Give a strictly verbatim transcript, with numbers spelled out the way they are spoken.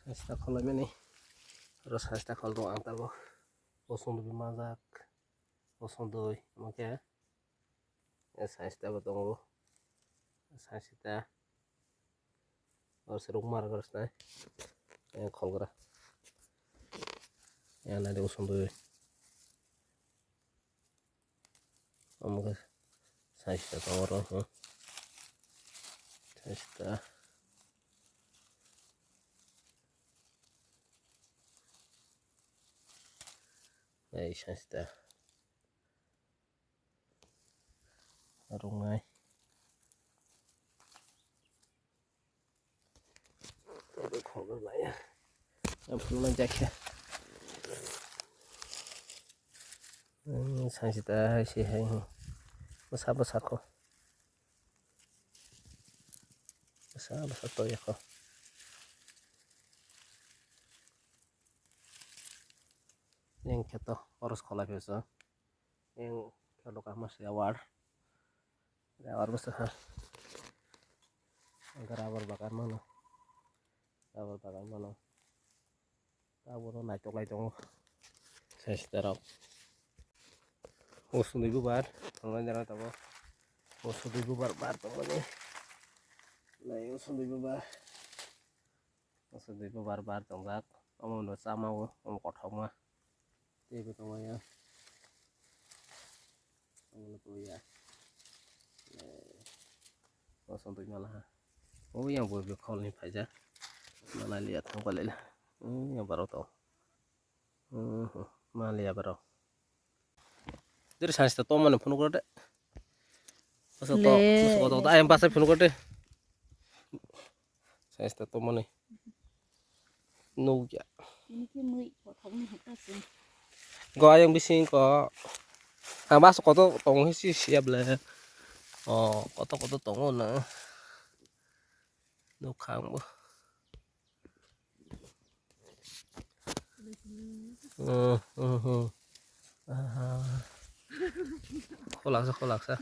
Sasta kholaimani. Oro sasta khol tongo ang tabuk. Bosong dui manjak. Bosong dui. Omo khe. Sasta bo tongo. Sasta. Oro se ruk mar gra sinai. Khol gra. Yang nai de bosong dui. Omo khe sasta tongo oro, hmm. Sasta. Ei sasta. Ruknai. Khogol laya. Ang phulnai jakhe. Ang sangsi ta hai si hai. Bwsa bwsa kho. Bwsa bwsa toya kho. Yang kheto oros kholai pheso. Yang kheto kama se awar. Awar bwsa ha. Ang rubber bagan mano. Rubber bagan mano. Tabuk no naitok lai tongo. Sesta rok. O sundui bubar. Tonglai jora tabuk. O sundui bubar bar tongmani. Nai o sundui bubar. O sundui bubar bar tongjak. Omo no chama o. Omo kothokma. Teibo tongmaya. Omo no tongya. O sundui mala ha. O yang bo be khol ni phaijak. Mana liya thang palai la. O yang baro to. Mhm, maliya bro. Diri science ta tomani phone kore de. Masa to, le, masa to, le. Ayam pasai phone kore de. Science ta tomani. Nukya. Ini ki mui kothok ni hata se. Go ayang bising ko. Ang bas koto tong hisi siya ble. Oh, koto koto tongo na. Nukhang bo. Hmm, hmm, hmm. Aha. Kholaksa, kholaksa.